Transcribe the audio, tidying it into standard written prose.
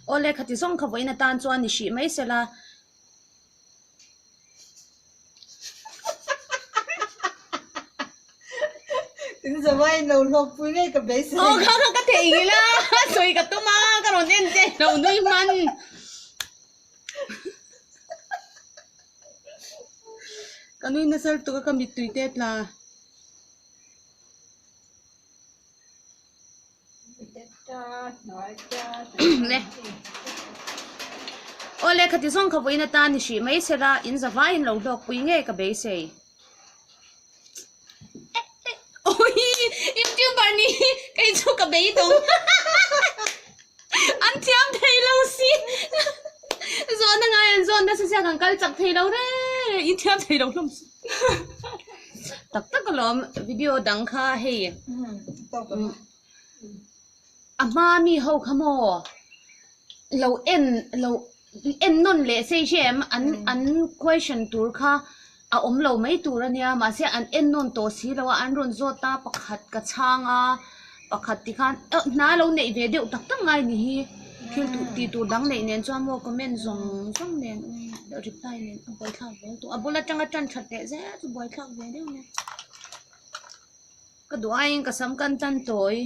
Awle khati zawng kha vawiin atan chuan ni hrih mai sela. In zavai lo hlawk pui ngei ka beisei. Aw kha kha ka theih ngil a, sawi ka tum a, ka rawn en che lo nui hman. Ka nui nasa lutuk a ka mittui te tla. Le. Awle khati zawng kha vawiin atan ni hrih mai sela in zavaiin lo hlawk pui ngei ka beisei. Awii youtuber ni kei chu ka beidawng an thiam thei lo si zawhna ngai an zawn nasa sia kan kal chak thei lo reng reng in thiam thei lo hlawm si tak tak alawm video dang kha hei a hma mi ho kha maw lo en lo en nawn leh sei hre em an an question tur kha a awm lo mai tur a nia mahse an en nawn tawh si lo a an rawn zawt a pakhat ka chhang a pakhat ti khan eh hna lo neih ve deuh tak tak ngai ni hi thil duh tih tur dang neih nen chuan maw comment zawng zawng nen reply nen a buaithlak ve lutuk a bul atanga tan that leh zel chu buaithlak ve deuh nia ka duh aiin ka sam kan tan tawi.